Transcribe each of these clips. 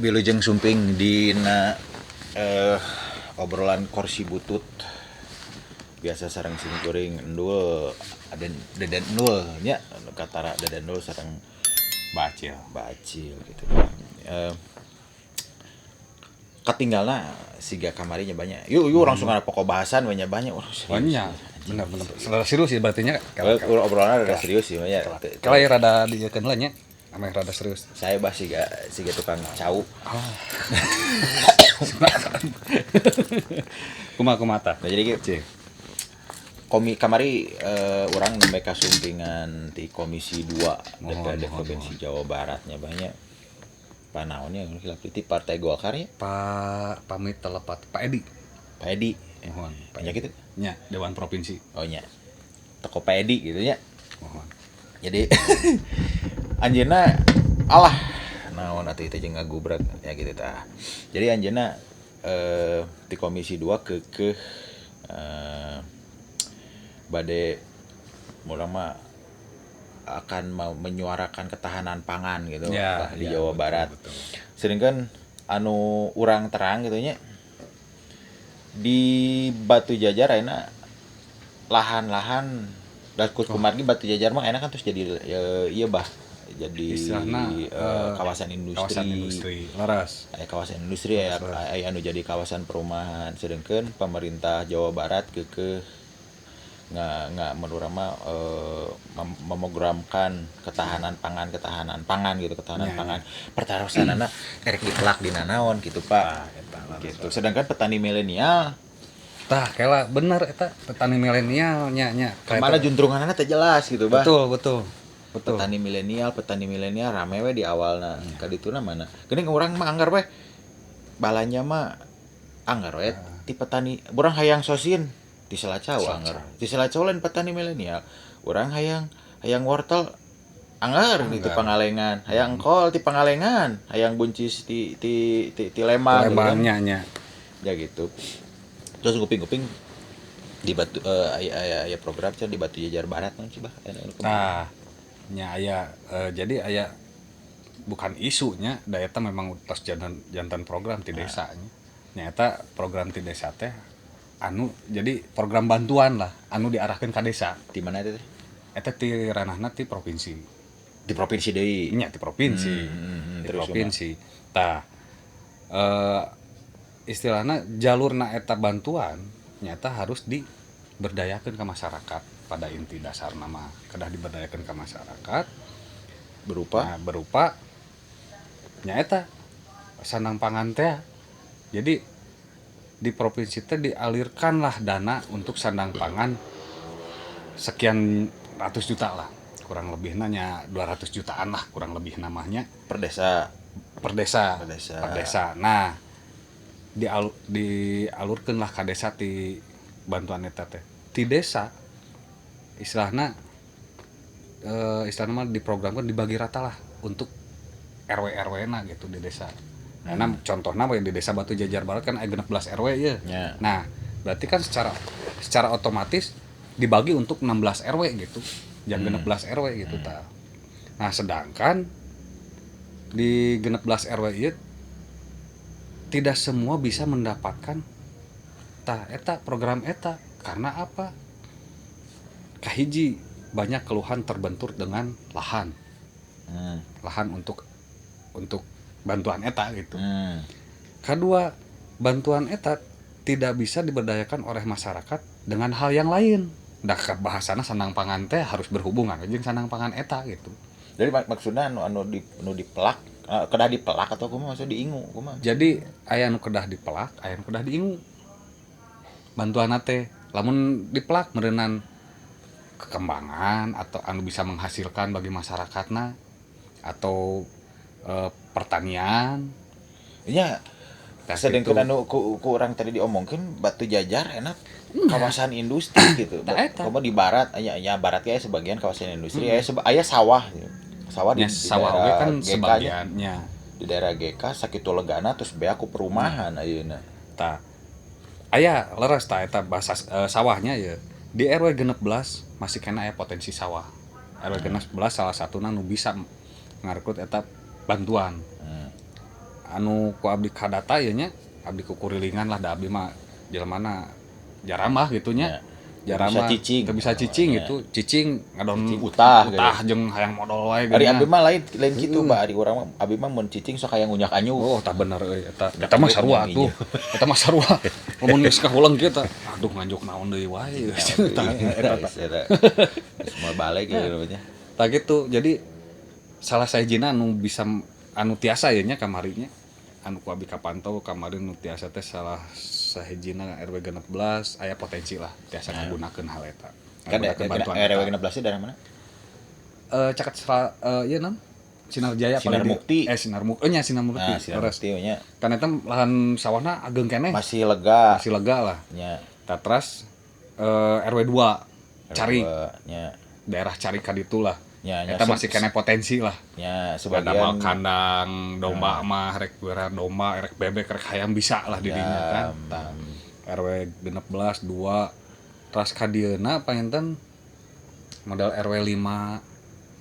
Wilujeng sumping dina obrolan kursi butut biasa sareng simkuring Endul, ada Deden Endul nya, katara Deden Endul sareng Bacil. Bacil gitu. Ketinggalna siga kamari nya banyak. Yuk yuk, langsung ada pokok bahasan banyak banyak. Wah, serius. Banyak. Bener bener. Rada serius sih berarti nya. Kalau obrolan rada serius sih banyak. Kalau ya rada dieukeun lah nya. Ameh rada serius. Saya bah siga siga tukang cau. Ah. Kumaha kumaha tah? Nah, jadi gitu. Komi kamari urang nembe kasumpingan di Komisi 2 DPRD Provinsi Jawa Baratnya banyak. Panaonnya hilap ti Partai Golkar ya? Pak pamit telepat Pak Edi. Pak Edi. Mohon. Pak Nya gitu. Nya Dewan Provinsi. Oh nya. Toko Pak Edi gitu nya. Mohon. Jadi anjeunna alah naon atuh itu jeung ngagubrak ya gitu tah. Jadi anjeunna di Komisi 2 keukeuh bade mula mah akan mau menyuarakan ketahanan pangan gitu ya, di ya, Jawa betul, Barat. Betul. Sedangkan anu urang terang gitu nya di Batu Jajar ayeuna lahan-lahan da kumargi Batu Jajar mah enak kan terus jadi iya bah jadi istilahna kawasan industri. Kawasan industri laras. Aya kawasan industri aya anu jadi kawasan perumahan. Sedangkan pemerintah Jawa Barat keukeuh nggak menurut mah memprogramkan ketahanan pangan gitu, ketahanan Ya, pangan. Pertarosanana erek dipelak di nanaon gitu, Pak. Tah, eta laras. Gitu. Sedangkan petani milenial Tah, kela bener eta petani milenial nya nya. kemana juntrunganana teh jelas gitu, Bah. Betul, betul. Betul. Petani milenial rame we di awalna. Kadituna mana? Geuning urang mah anggar we. Balanja mah anggar we ti petani. Urang hayang sosin di Selacau anggar. Di Selacau lain petani milenial. Urang hayang hayang wortel anggar di Pangalengan, hayang kol di Pangalengan, hayang buncis di di di, di Lembang gitu kan. Lembangnya nya. Ya gitu. Terus nguping-nguping di Batu aya program cenah di Batu Jajar Barat naon sih bah? Tah, nya aya jadi aya bukan isunya, da eta memang tos jantan jantan program ti desa nya. Nya eta program ti desa teh anu jadi program bantuan lah anu diarahkeun ka desa. Di mana eta teh? Eta ti ranahna ti provinsi. Di provinsi deui. Nya ti provinsi. Di Terus provinsi. Tah istilahna jalurna eta bantuan nyata harus diberdayakeun ke masyarakat pada inti dasar nama kedah diberdayakeun ke masyarakat berupa nah, berupa nyaeta sandang pangan teh. Jadi di provinsi teh dialirkanlah dana untuk sandang pangan sekian ratus juta lah, kurang lebih nanya 200 jutaan lah kurang lebih namanya per desa. Per desa. Per desa. Per desa. Nah, dialurkeun lah ka desa ti bantuan eta teh. Ti desa istilahna mah diprogramkan dibagi rata lah untuk RW-RW na gitu di desa. Nah, contohna we di desa Batu Jajar Barat kan aya 16 RW ya. Ya. Nah, berarti kan secara otomatis dibagi untuk 16 RW gitu. Jam 16 RW gitu tah. Nah, sedangkan di 16 RW ieu tidak semua bisa mendapatkan tah eta program eta karena apa? Kahiji banyak keluhan terbentur dengan lahan. Lahan untuk bantuan eta gitu. Kedua, bantuan eta tidak bisa diberdayakan oleh masyarakat dengan hal yang lain. Dah bahasana sandang pangan teh harus berhubungan jeung sandang pangan eta gitu. Jadi maksudna anu dipelak, kedah dipelak atau kumaha maksudnya diingu kumaha? Jadi aya nu kedah dipelak, aya nu kedah diingu. Bantuan teh lamun dipelak meureunan kekembangan atau anu bisa menghasilkan bagi masyarakatna atau pertanian. Nya Tah, Sedangkan gitu. Anu ku urang tadi diomongkeun Batu Jajar enak kawasan industri gitu. Tah, eta. Komo di barat aya nya, barat ge sebagian kawasan industri, aya aya sawah gitu. Sawah Nya di sawah daerah oge kan GK nya. Sebagiannya. Di daerah GK sakitu legana, terus beak ku perumahan ayeuna. Tah, aya leres tah eta bahasa sawahnya ya. Di RW 16 masih kena aya potensi sawah. RW 16 salah satuna nu bisa ngarekrut eta bantuan. Anu ku abdi kadata ieu nya, abdi kukurilingan lah, da abdi mah jelmana jaramah gitu nya. Jaramah. Bisa cicing. Teu bisa cicing gitu, cicing ngadon. Cicing utah, Utah jeung hayang modal wae Ari geuning. Abi mah lain lain kitu, Mbak. Ari urang mah, abi mah mun cicing sok hayang ngunyak anyu. Oh, tah bener euy eta. Eta mah sarua tuh. Eta mah sarua. Lamun geus kahulang kieu tah, aduh, nganjuk naon deui wae. Tah eta tah. Eta. Semua balik gitu namanya. Tah gitu. Jadi salah sahijina anu bisa, anu tiasa ya nya kamari nya. Anu ku abi kapantau kamari nu tiasa teh salah sahijina RW 16 aya potensi lah tiasa ngagunakeun hal eta. Kan Ngagunakeun bantuan RW eta. 16 daerah mana? Caket ieu naon? Sinar Jaya. Sinar paling Mukti. Sinar Mukti. Nya Sinar Mukti. Nah, Sinar Leres. Mukti nya. Kan eta lahan sawahna ageng keneh. Masih lega. Masih lega lah. Nya. Tah, teras RW 2 cari Nya. daerah cari kaditu lah. Nya, nya, Eta masih kena potensi lah. Nya Sebagian sebagian kandang domba mah rek bera domba, rek bebek, rek hayam bisa lah di dinya kan. Tah, RW 16 2 teras kadieuna panginten model RW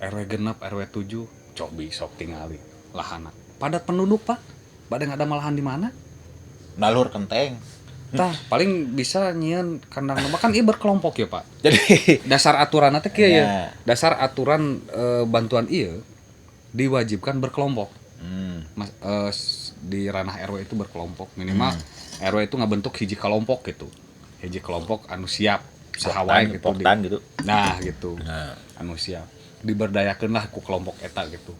5, RW genep, RW 7 cobi sok tingali lahana. Padat penduduk, Pak. Bade ada malahan di mana? Nalur kenteng. Tah, paling bisa nyieun kandang domba kan ieu berkelompok ya, Pak. Jadi Dasar aturan teh kieu ya. Ya. Dasar aturan bantuan ieu diwajibkan berkelompok. Mas, di ranah RW itu berkelompok minimal RW itu ngabentuk hiji kelompok gitu. Hiji kelompok anu siap saha wae gitu. Poktan gitu. Nah, gitu. Nah. Anu siap. Diberdayakeun lah ku kelompok eta gitu.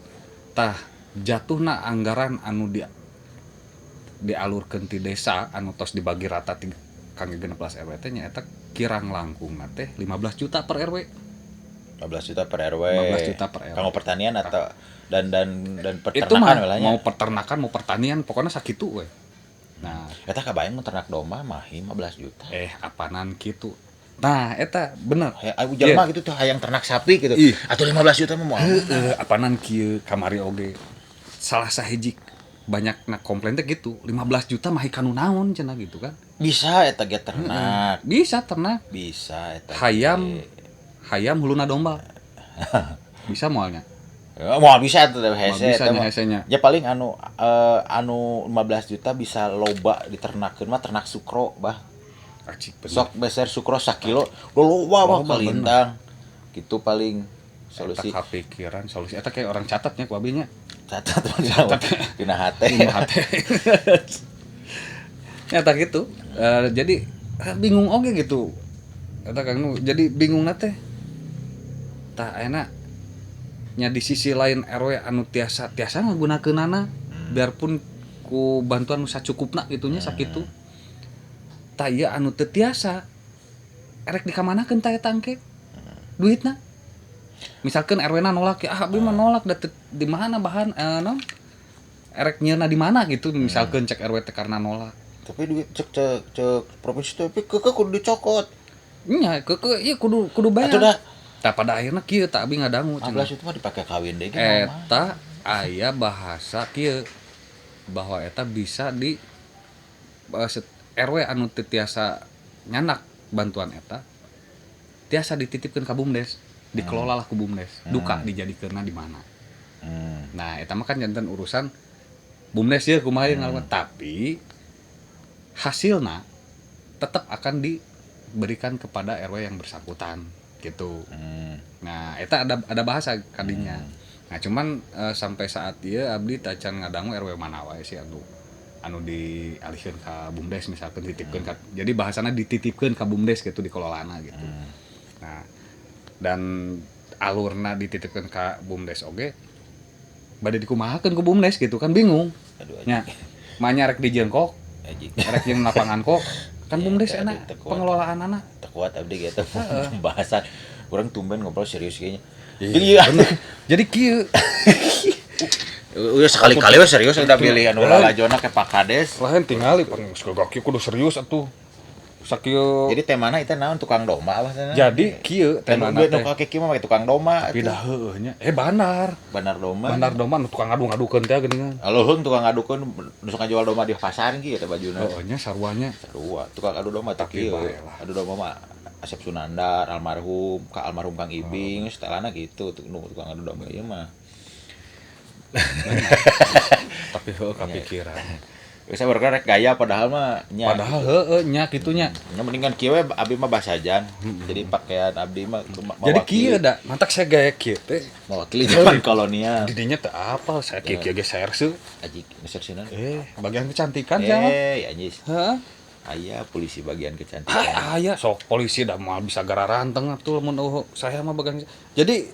Tah, jatuhna anggaran anu dialurkeun ti desa anu tos dibagi rata ti kangge 16 RW teh nyaeta kirang langkung teh 15 juta per RW. 15 juta per RW. 15 juta per RW. Kanggo pertanian atau dan Itu peternakan mah welanya. Mau peternakan mau pertanian pokoknya sakitu we. Nah, Eta kabayang mun ternak domba mah 15 juta. Apanan kitu. Nah, eta bener. Ayo jelema gitu tuh hayang ternak sapi gitu. Ih. Atau 15 juta mah moal. Heeh, apanan kieu kamari oge. Salah sahiji banyak nak komplain teh gitu, 15 juta mah kanu naon cenah gitu kan. Bisa eta ge ternak. Bisa ternak. Bisa eta. Hayam. Ge. Hayam huluna domba. Bisa moalnya. Ya, moal bisa eta teh Moal hese bisa eta nya mah. hesenya. Ya paling anu 15 juta bisa loba diternakeun mah ternak sukro, bah. Acik bener. Sok beser sukro sakilo, loba bah Loba, kalintang. Gitu paling solusi. Eta kepikiran solusi eta kayak orang catatnya ku abinya. Catat catat dina hate. Dina hate. Nyata gitu. Jadi bingung oge gitu. Eta Kang Nu, jadi bingung teh. Tah enak nya di sisi lain RW anu tiasa tiasa ngagunakeunana biarpun ku bantuan nu sacukupna gitu nya sakitu. Tah ieu anu teu tiasa erek dikamanakeun tah eta engke duitna. Misalkan RW na nolak ya, ah abdi mah nolak da di mana bahan naon? Erek nyieunna di mana gitu misalkan cek RW teh karena nolak. Tapi duit cek cek cek provinsi tapi keukeuh kudu dicokot. Nya keukeuh ieu kudu kudu bayar. Atuh dah. Tah pada akhirnya kieu tah abi ngadangu cenah. 15 itu mah dipakai kawin deui ge mah. Eta aya bahasa kieu bahwa eta bisa di RW anu teu tiasa nyanak bantuan eta tiasa dititipkeun ka BUMDes, dikelola lah ku BUMDes, duka dijadikeunna di mana. Nah, eta mah kan janten urusan BUMDes ya kumaha yang ngalaman, tapi hasilna tetap akan diberikan kepada RW yang bersangkutan gitu. Nah, eta ada bahasa kadinya. Nah, cuman sampai saat ieu abdi tacan ngadangu RW mana wae sih anu anu dialihkeun ka BUMDes misalkan dititipkeun ka, jadi bahasana dititipkeun ka BUMDes gitu dikelolana gitu. Nah, dan alurna dititipkeun ka BUMDes oge bade dikumahakeun ku BUMDes gitu kan bingung. Aduh, Nya, manya rek dijieun kok, anjing. Rek jeung lapangan kok. Kan Iya, BUMDes aduh, enak teu kuat. pengelolaan anak. Teu kuat abdi gitu pembahasan. Kurang tumben ngobrol serius kayaknya. Iya, Jadi bener. Jadi kieu. Udah sekali-kali we serius udah pilih anu lalajona ke Pak Kades. Lain tingali pang geus kudu serius atuh. Sakieu. Jadi temana itu naon tukang domba apa cenah? Jadi kieu temana teh. teh. Nu kakek kieu mah make tukang domba. Tapi dah heueuh nya. Bandar. Bandar domba. Bandar domba nu tukang ngadu-ngadukeun teh geuningan. Aluhung tukang ngadukeun nu suka jual domba di pasar kieu teh bajuna. Heueuh nya sarua nya. Sarua. Tukang adu domba teh kieu. Adu domba mah Asep Sunandar almarhum, ka almarhum Kang Ibing, setelana gitu nu tukang adu domba ieu mah. Tapi heueuh kapikiran. Bisa berkarek gaya padahal mah nya. Padahal heueuh nya kitu nya. Nya mendingan kieu we abdi mah basajan. Jadi pakaian abdi mah jadi kieu da, mantak saya gaya kieu teh mewakili zaman kolonial. Didinya teu apal saya kieu kieu ge serse. Aji serseunan. Bagian kecantikan sia mah. Anjis. Heeh. Aya polisi bagian kecantikan. Aya sok polisi da moal bisa gararanteng atuh mun saya mah bagian. Jadi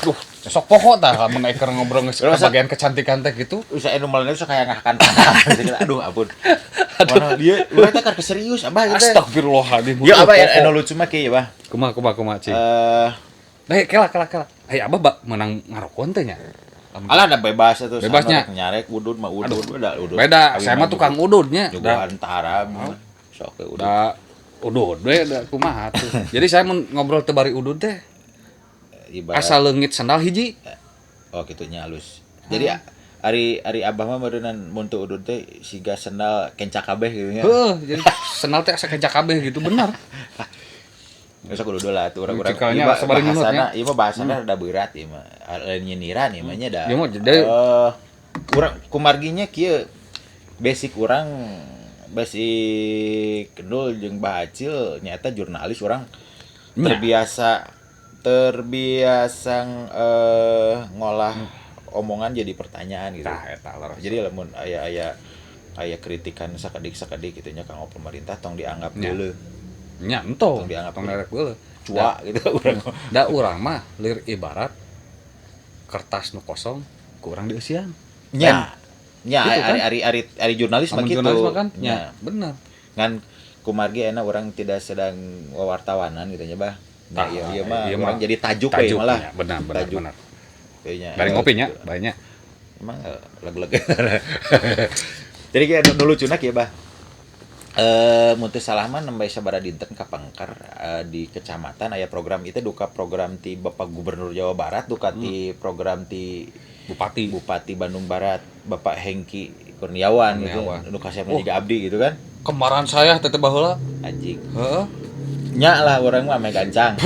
tuh sok pokok tah lamun eker ngobrol geus bagian kecantikan teh gitu. Usah anu malena sok kayak ngahakan tanah. Aduh ampun. Aduh. Dia urang teh keur serius abah gitu. Astagfirullahaladzim. Ya abah anu lucu mah kieu bah. Kumaha cing. Kela. Abah menang ngarokon teh nya. Alah da bebas atuh. Bebasnya nyarek udud mah udud beda udud. Beda, saya mah tukang ududnya. Juga antara sok we udud. Da udud we da kumaha tuh. Jadi saya mun ngobrol teu bari udud teh ibarat asal leungit sandal hiji. Oh kitu nya halus. Jadi ari abah mah meureunnan mun teu udud teh siga sendal kenca kabeh gitu nya. Heuh, jadi sendal teh asa kenca kabeh gitu bener. Geus kudu lah atuh urang-urang. Bahasana ieu mah bahasana rada berat ieu mah. Lain nyindiran ieu mah nya da. Ieu mah jadi urang kumarginya kieu basic urang basic kendul jeung Bah Acil nyata jurnalis urang terbiasa ngolah omongan jadi pertanyaan gitu. Tah eta leres. Jadi lamun aya kritikan sakedik-sakedik kitu nya kanggo pemerintah tong dianggap deuleuh. Nya entong dianggap tong direk deuleuh. Cua gitu urang. Da urang mah lir ibarat kertas nu kosong ku urang dieusian. Nya. Nya gitu kan? Ari jurnalis mah kitu. Jurnalis mah kan nya bener. Ngan kumargi enak urang tidak sedang wartawanan gitu nya bah. Nah, iya mah orang jadi tajuk we malah. Benar. Bari ngopi nya, banyak. Emang leg-leg. Jadi kayak nu lucuna kieu bah. Mun teu salah mah nembe sabaraha dinten ka Pengker di kecamatan aya program itu duka program ti Bapak Gubernur Jawa Barat, duka ti program ti Bupati Bandung Barat, Bapak Hengki Kurniawan gitu. Nu kasepna juga abdi gitu kan. Kemaran saya teh baheula. Anjing. Heeh. Nya lah orang mah ame gancang.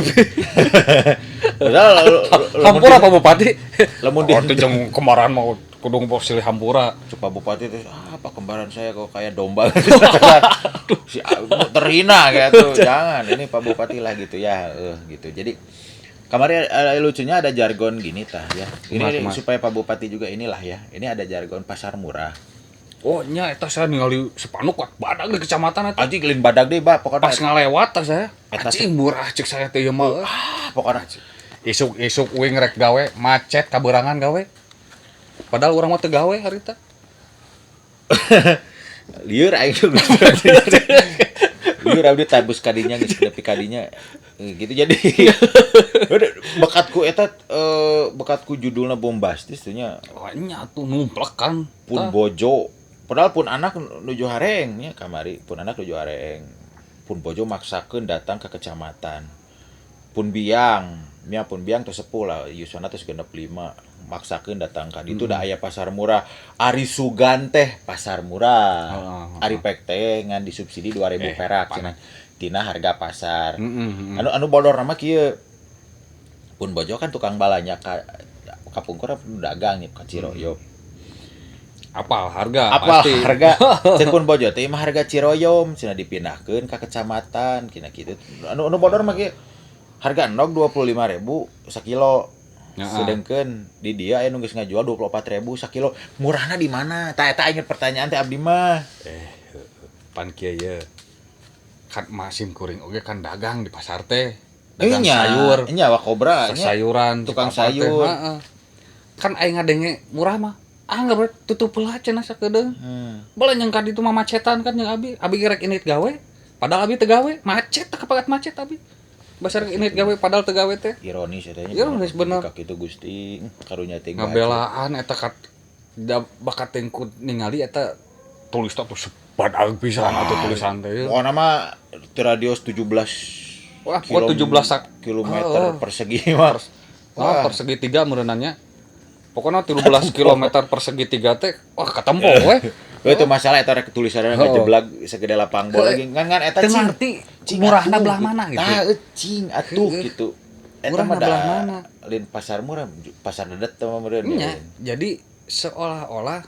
Padahal hampura Pak Bupati. Lamun di jeung kemaran mau kudung silih hampura. Pak Bupati terus apa kembaran saya kok kayak domba. Si terhina kayak tuh. Jangan, ini Pak Bupati lah gitu ya, gitu. Jadi kemarin lucunya ada jargon gini tah ya. Ini supaya Pak Bupati juga inilah ya. Ini ada jargon pasar murah. Oh nya eta saya ningali sepanuk badag di kecamatan eta. Anjing lain badag deui bah pokona. Pas ngalewat tah saya. Anjing murah cek saya teh ieu mah. Pokona isuk-isuk uing rek gawe macet kaberangan gawe. Padahal urang mah teu gawe harita. Lieur aing. Lieur abdi tabus kadinya geus nepi kadinya gitu jadi. Bekatku eta bekatku judulna bombastis teh nya. Oh nya atuh numplek kan. Pun bojo. Padahal pun anak nuju hareeng nya kamari, pun anak nuju hareeng. Pun bojo maksakeun datang ke kecamatan. Pun biang, nya pun biang teh sepuh lah, yuswana teh 65. Maksakeun datang ka ditu da aya pasar murah. Ari Sugan teh pasar murah. Ari pek teh ngan disubsidi 2000 perak cenah tina harga pasar. Anu bodor mah kieu. Pun bojo kan tukang balanya ka kapungkur dagang nya ka Ciroyom. Apal harga apal pasti. Harga cek pun bojo teh mah harga Ciroyom cenah dipindahkeun ka kecamatan kina kitu. Anu bodor mah kieu harga endog 25.000 sakilo. Sedangkan di dia aya nu geus ngajual 24.000 sakilo. Murahna di mana? Tah eta aing pertanyaan teh abdi mah. Pan kieu ye. Kan masim kuring oge kan dagang di pasar teh. Dagang sayur. Nya wa kobra nya. Sayuran, tukang sayur. Heeh. Kan aing ngadenge murah mah. Ah enggak tutup heula cenah sakedeung. Bala nyang ka ditu mah macetan kan jeung abi. Abi rek init gawe. Padahal abi teu gawe, macet teh kapagat macet abi. Basar ini gawe padahal teu gawe teh. Ironis eta nya. Ironis bener. Ka kitu Gusti, karunya teh Ngabelaan eta kat da bakat tengku ningali eta tulis teh tuh sebadag pisan atuh tulisan teh. Pokona mah teu radius 17 Wah, pokoknya 17 kilometer Oh. persegi mah. Nah, persegi 3 meureunannya. Pokoknya 13 kilometer persegi 3 teh wah katempo we. Oh, itu masalah eta rek tulisanna ngajeblag segede lapang bola lagi. Ngan ngan eta Teu cing. ngarti Cing murahna atuh, belah gitu. mana gitu. Tah, cing atuh gitu. Eta Murahna mah da belah mana? Lain pasar murah, pasar dedet teh mah meureun. Nya, jadi seolah-olah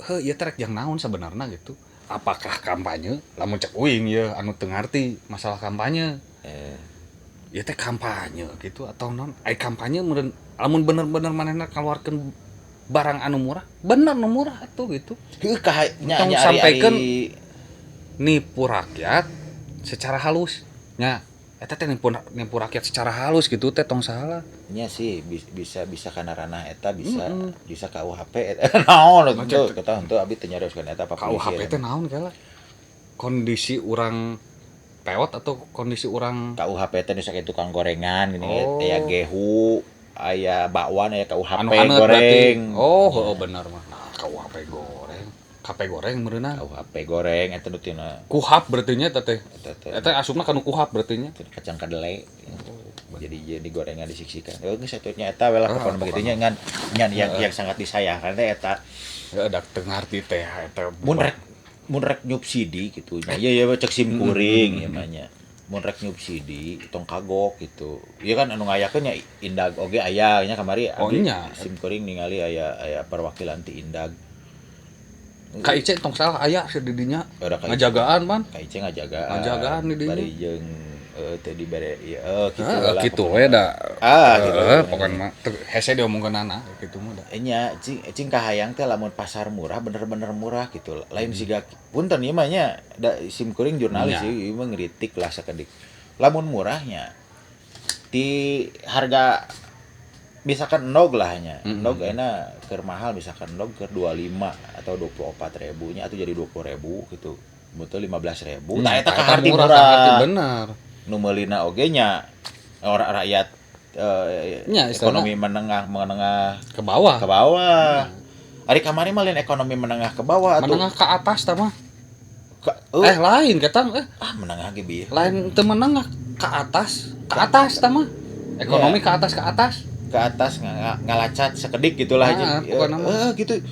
heuh ieu teh rek jang naon sebenarnya gitu. Apakah kampanye? Lamun cek uing ye anu teu ngarti masalah kampanye. Ieu teh kampanye gitu atau naon? Ai kampanye meureun lamun bener-bener manehna kaluarkeun barang anu murah, bener nu murah atuh gitu. Heuh ka nya Tong nya sampaikan ari-ari nipu rakyat secara halus. Nya, eta teh nipu rakyat secara halus gitu teh tong salah. Nya sih bisa bisa kana ranah eta bisa bisa KUHP eta naon henteu kata henteu abi teu nyarioskeun eta apa polisi. KUHP teh naon kala? Kondisi urang peot atau kondisi urang KUHP teh nu sakitu tukang gorengan gini aya gehu, aya bakwan, aya KUHP anu haneut goreng. berarti. Oh, heuh bener mah. Nah, KUHP goreng. KP goreng meureunna. KUHP goreng eta nu tina Kuhap berarti nya eta teh. eta teh Eta asupna kanu kuhap berarti nya. kacang kedelai. Jadi gorengan disiksikan. Oh, geus satunya eta we lah pokona begitu nya ngan ngan yang sangat disayangkan teh eta. Heeh, da teu ngarti teh eta. Mun rek nyubsidi gitu nya. Iya ya cek sim kuring ieu mah nya. Mun rek nyubsidi tong kagok gitu. Ieu kan anu ngayakeun nya Indag oge aya nya kamari Oh, nya. sim kuring ningali aya perwakilan ti Indag. KIC tong salah aya si didinya. Ada KIC. Ngajagaan pan. KIC ngajagaan. Ngajagaan di dinya. Bari jeung teh dibere ieu kitu Heeh, lah. kitu we da. Ah, gitu. Heeh, pokona mah teu hese diomongkeunana kitu mah da. Nya cing kahayang teh lamun pasar murah bener-bener murah gitu. Lain siga punten ieu mah nya da sim kuring jurnalis Nya. ieu mah ngritik lah sakedik. Lamun murahnya di harga misalkan endog lah nya. Endog ayeuna keur mahal misalkan endog keur 25 atau 24.000 nya atau jadi 20.000 gitu. Betul 15.000. Nah eta kaharti murah. Kaharti bener. Nu meulina oge nya orang rakyat Nya, ekonomi menengah ke bawah. Ke bawah. Ari kamari mah lain ekonomi menengah ke bawah atuh. Menengah ke atas tah mah. Lain ketang menengah ge bieu. Lain teu menengah ke atas, ke atas tah mah. Ekonomi ke atas ke atas. Ke atas ngalacat sekedik gitulah nah, gitu.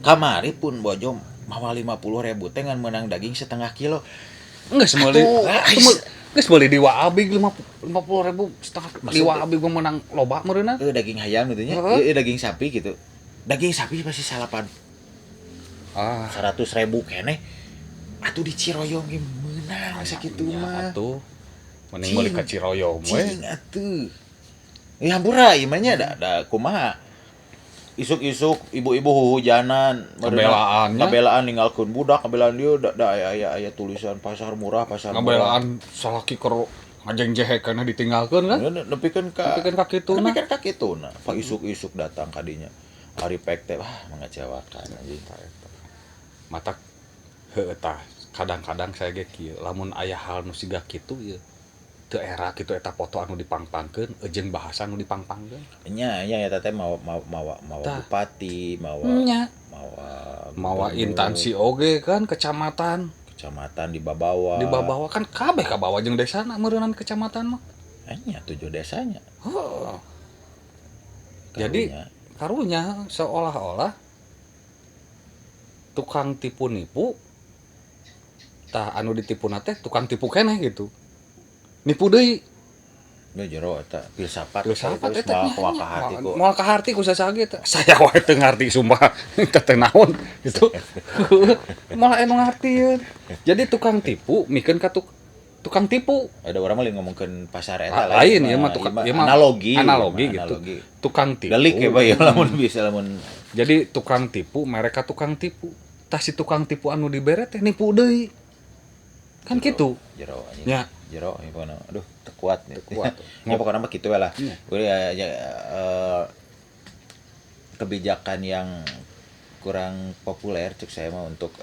Kamari pun bojo mawa 50.000 teh ngan meunang daging setengah kilo. Geus meuli. Geus meuli di Waabig 50.000 setengah di Waabig gua menang loba meureunna. Daging hayam gitu nya. Daging sapi gitu. Daging sapi pasti salapan. 100.000 keneh. Atuh di Ciroyom ge meunang sakitu mah. Atuh. Mending meuli ka Ciroyom we. Cing atuh. Ya hampura ieu mah nya da kumaha. Isuk-isuk ibu-ibu huhujanan ngabelaan ninggalkeun budak, ngabelaan dieu da aya tulisan pasar murah, pasar murah. Ngabelaan salaki keur ngajengjehekeun ditinggalkeun kan? Nepikeun ka kituna. Nepikeun ka kituna. Pak isuk-isuk datang ka dinya. Ari pek teh wah mengecewakan anjing. Matak heueuh tah kadang-kadang saya ge kieu lamun aya hal nu siga kitu ieu teu era kitu eta foto anu dipangpangkeun jeung bahasa anu dipangpangkeun. Nya nya eta teh mawa bupati, mawa mawa instansi oge kan kecamatan. Kecamatan di babawa. Di babawa kan kabeh ka bawa jeung desana meureunnan kecamatan mah. Nya 7 desanya. Heuh. Jadi karunya seolah-olah tukang tipu nipu tah anu ditipuna teh tukang tipu keneh gitu. Nipu deui. Nya jero eta filsafat. Filsafat eta moal kaharti ku. Moal kaharti ku saha ge eta. Saya wae teu ngarti sumpah. Eta teh naon gitu. Moal anu ngartieun. Jadi tukang tipu mikeun ka tukang tipu. Ada orang mah lain ngomongkeun pasar eta lain ieu mah tukang ieu mah analogi gitu. Tukang tipu. Delik ya bae lamun bisa lamun. Jadi tukang tipu mereka tukang tipu. Tah si tukang tipu anu dibere teh nipu deui. Kan kitu. Jero anjing. Nya. Jero ieu pokona. Aduh, teu kuat nih. Teu kuat. Ya pokona mah kitu we lah. Udah ya, kebijakan yang kurang populer cek saya mah untuk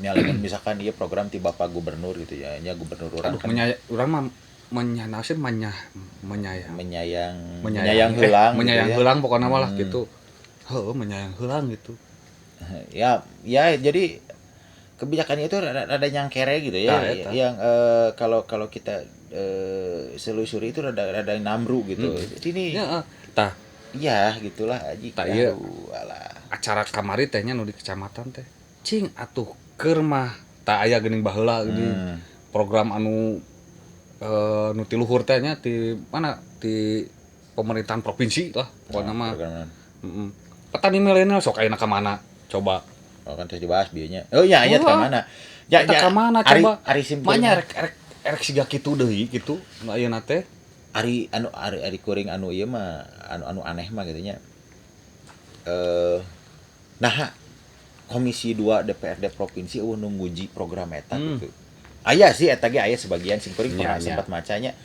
Nya lamun misalkan ieu program ti Bapak Gubernur gitu ya, nya gubernur urang Aduh, kan urang mah menyanasin menyayang menyayang menyayang heulang gitu menyayang ya. Heulang pokoknya malah gitu. Heuh, menyayang heulang gitu. Ya, ya jadi kebijakannya itu rada nyangkere gitu ya. Nah, eta. Yang kalau kalau kita selusuri itu rada rada namru gitu. Jadi ini Ya, tah iya gitulah aji. Tah, iya. Aduh, alah. Acara kamari teh nya nu di kecamatan teh. Cing atuh keur mah tah aya geuning baheula geuning program anu nu ti luhur teh nya, ti mana, ti pemerintahan provinsi lah pokoknya mah. Program. Heeh. Petani milenial sok ayeuna ka mana? Coba. Oh, kan terus dibahas bieunya. Oh iya, iya Wah. ka mana? Ya, Eta ya, ka mana ari, coba? Ari simpul. Manya rek rek rek siga kitu deui gitu nu ayeuna teh. Ari anu ari ari kuring anu ieu mah anu anu aneh mah gitu nya. Nah, Komisi 2 DPRD provinsi euweuh nu nguji program eta gitu. Aya sih eta ge aya sebagian, sim kuring pernah sempat macanya.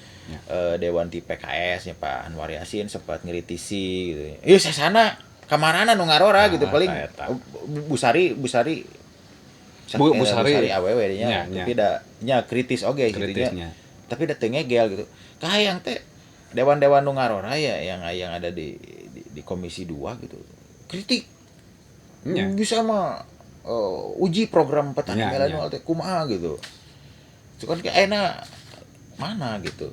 Dewan ti PKS nya Pak Anwar Yasin sempat ngeritisi gitu. Ieu sasana kamarana nu ngarora Nah, gitu paling eta, eta. Bu Sari Bu Sari Bu Sari. Bu Sari awewe nya, Nya, tapi da nya kritis oge gitu nya. Kritisnya. Tapi da teu ngegel gitu. Kahayang teh dewan-dewan nu ngarora ya yang ada di Komisi 2 gitu. Kritik. Bisa mah uji program petani milenial teh kumaha gitu. Itu kan kayak enak mana gitu.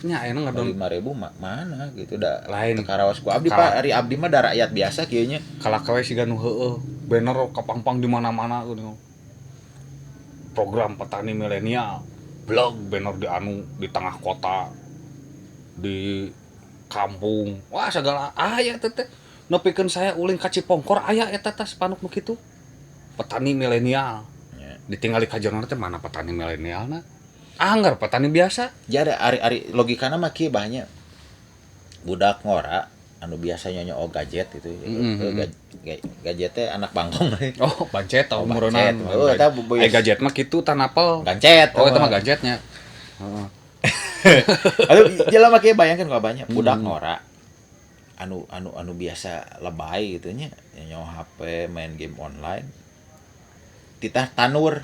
Nya ayeuna ngadon 5.000 mana gitu da. Lain. Teu karaos ku abdi Pak, ari abdi mah da rakyat biasa kieu nya. Kalak we siga nu heueuh, banner kapangpang di mana-mana gitu. Program petani milenial, blog banner di anu di tengah kota, di kampung. Wah, segala aya teh teh. Nepikeun saya ulin ka Cipongkor aya eta teh spanduk nu kitu. Petani milenial. Ditinggali ka jero teh mana petani milenialna? Anggar petani biasa. Jadi ari-ari logikana mah kieu banyak. Budak ngora anu biasa nyoo gadget gitu. Gadget teh anak bangkong. Oh, bancet tau Oh, meureunnan. bancet. Oh, eta bu- Gadget mah kitu tanapel. Gancet. Oh, eta mah gadgetnya. Heeh. Aduh, jelema kieu bayangkeun kalau banyak budak ngora anu anu anu biasa lebay gitu nya, nyoo HP, main game online. Titah tanur.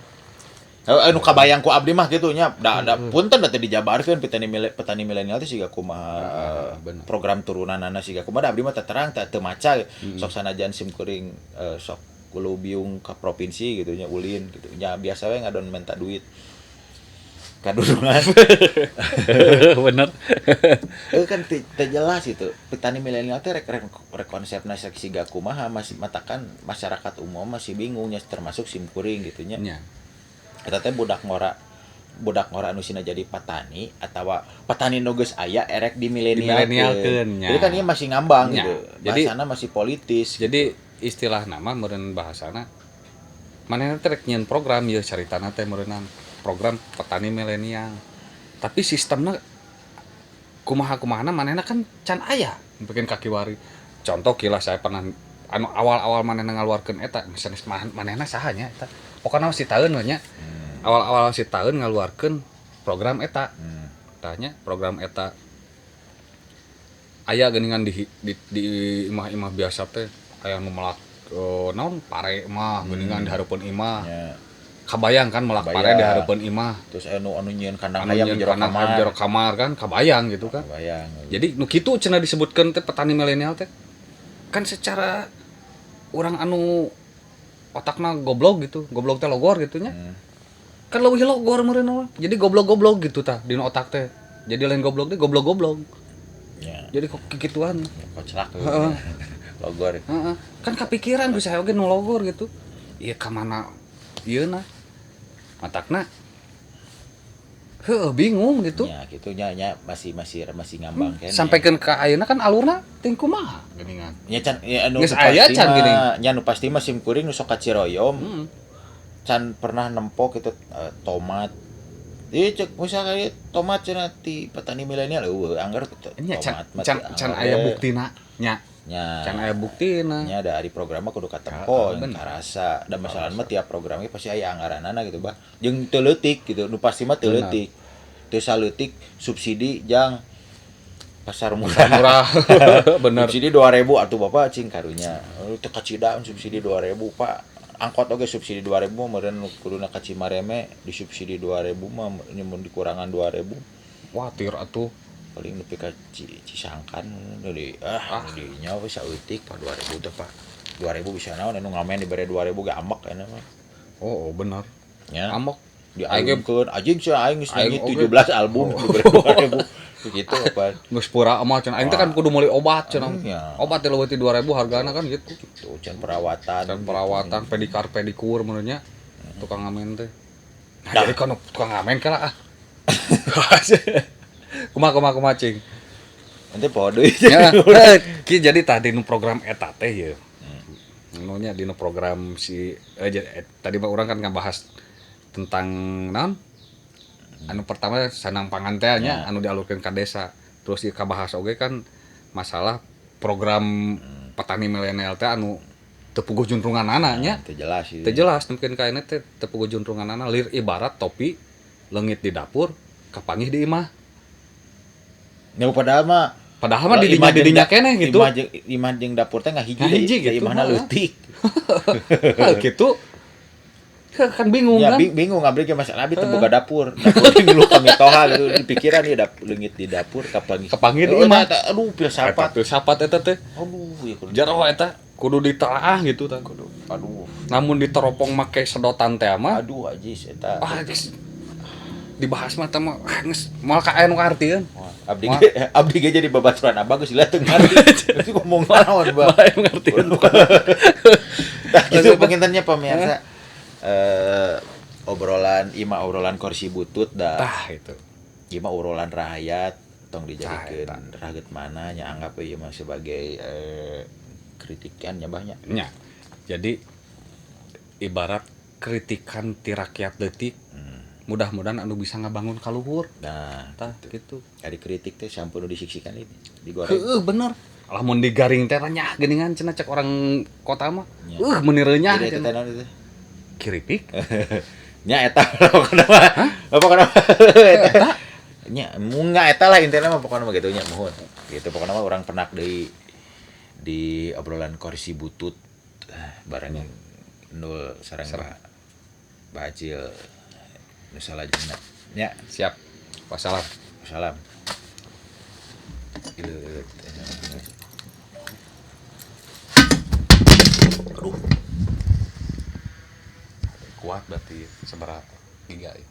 Anu kabayang ku abdi mah gitu nya, da, da punten da teu dijabarkeun petani milenial teh siga kumaha, program turunanana siga kumaha, da abdi mah teu terang teu teu maca sok sanajan sim kuring sok kulubiung ka provinsi gitu nya ulin gitu nya biasa we ngadon minta duit kadurungan. Bener. Kan teu jelas itu petani milenial teh rek rek, rek konsepna rek siga kumaha, masih matakan masyarakat umum masih bingung nya, termasuk sim kuring gitu nya. Eta teh budak ngora anu sina jadi petani atawa petani nu geus aya erek di milenialkeun. Dimilenialkeun, nya. Jadi kan ieu masih ngambang gitu. Jadi Bahasana masih politis. Jadi istilah nama meureun bahasana manehna teh rek nyieun program ieu caritana teh meureunnan program petani milenial. Tapi sistemna kumaha-kumahana manehna kan can aya bikin kaki wari. Contoh kilah saya pernah anu awal-awal manehna ngaluarkeun eta misalnya manehna saha nya eta. Pokokna si taeun we nya. Awal-awal si taeun ngaluarkeun program eta. Tanya program eta aya geuningan di imah-imah biasa teh aya nu melak naon pare mah geuningan di hareupeun imah. Kabayang kan melak pare Kabayang. di hareupeun imah. Terus anu anu nyieun kandang Anu hayam di nyieun jero kandang kamar. hayam jero kamar kan kabayang gitu kan. Kabayang. Jadi nu kitu cenah disebutkeun teh petani milenial teh. Kan secara orang anu otakna goblok gitu, goblok teh logor gitu nya. Kan leuwih logor meureun mah. Jadi goblok-goblok gitu tah dina otak teh. Jadi lain goblok teh goblok-goblok. Jadi kok kikituan. Koclak. Heeh. Logor. Heeh. Kan kepikiran bisa oge nu logor gitu. Iya ka mana ieu na. Matakna heuh bingung gitu. Ya gitu nya nya masih masih masih ngambang keneh. Sampaikan ke ayeuna kan alurna ting kumaha geuningan. Nya can ya anu Geus nu pasti aya can mah- geuning. nya nu pasti mah sim kuring nu sok ka Ciroyom. Can pernah nempo gitu tomat. Ieu cek misalnya ieu tomat cenah ti petani milenial eueuh anggar Nya can tomat mah can ti can anggar aya we. buktina nya. Nya. Can aya buktina. Nya ada ari program mah kudu katempo, Heeh, bener. karasa. Da masalahna mah tiap programnya pasti aya anggaranana gitu bah. Jeung teu leutik gitu, nu pasti mah teu Bener. leutik. Teu saleutik subsidi jang pasar murah. Murah. Bener. Subsidi 2000 atuh Bapak cing karunya. Teu kacidaan subsidi 2000 Pak. Angkot oge subsidi 2000 meureun kuduna ka Cimareme disubsidi 2000 mah nyemun dikurangan 2000. Wah, tir atuh. Paling nepi ka Cisangkan deui. Di nya we saeutik Pak 2000 teh Pak. 2000 bisa naon anu ngamen dibere 2000 ge ambek euna mah. Oh, bener. Nya. Ambek. Dialungkeun anjing sia aing geus nyanyi 17 album dibere 2000. Begitu apa? Geus pura mah cenah aing teh kan kudu meuli obat cenah. Ya. Obat teh leuwih ti 2000 hargana kan gitu. Gitu, can perawatan. Can perawatan, pedikar pedikur menurutnya tukang ngamen teh. Nah, jadi kan tukang ngamen kala ah. Kumaha cing. Nanti poho deui. Ya, ki jadi tadi nu program eta teh ye. Nunya dina program si tadi mah urang kan ngabahas tentang naon? Anu pertama sanang pangan teh nya anu dialurkeun ka desa. Terus ieu kabahas oge kan masalah program petani milenial teh anu teu puguh juntrunganana nya. Teu jelas ieu. Teu jelas mungkin ka ini teh teu puguh juntrunganana lir ibarat topi leungit di dapur kapanggih di imah. Nya padahal mah di dinya keneh gitu. Imah jeung dapur teh ngahiji gitu. Imahna leutik. Gitu. Kan bingung ya, kan? Bingung abdi ge masalah abdi teu boga dapur. Dapur jeung lu kamitoha gitu di pikiran ieu leungit di dapur kapanggih di imah. Aduh filsafat. Filsafat eta teh. Aduh ya kudu. Jaro eta kudu ditelaah gitu tah. Kudu. Aduh. Namun diteropong make sedotan teh mah. Aduh ajis eta. Ah dibahas mah teh mah geus moal ka aya nu ngartieun. Abdi ge jadi babaturan abah geus lila teu ngarti. Geus ngomong naon bah. Bae ngartieun. Tah kitu pangintennya pemirsa. Obrolan ima obrolan kursi butut dah. Tah itu. Ima obrolan rakyat tong dijadikeun rakyat mana nya anggap ieu mah sebagai kritikan nya bah nya. Nya. Jadi ibarat kritikan ti rakyat leutik. Mudah-mudahan anu bisa ngabangun kaluhur. Nah, tah gitu. Ari kritik teh sampun nu disiksikan ini digoreng. Heueuh bener. Lamun digaring teh renyah geuningan cenah cek orang kota mah. Meuni renyah. Jadi eta teh naon teh? Kiripik. Nya eta pokona mah. Pokona eta. Nya munga eta lah intina mah pokona mah gitu nya muhun. Gitu pokona mah urang penak deui di obrolan kursi butut bareng Nul sareng Bacil nu salajengna. Nya, siap. Wassalam. Wassalam. Aduh. Kuat berarti seberapa giga ya?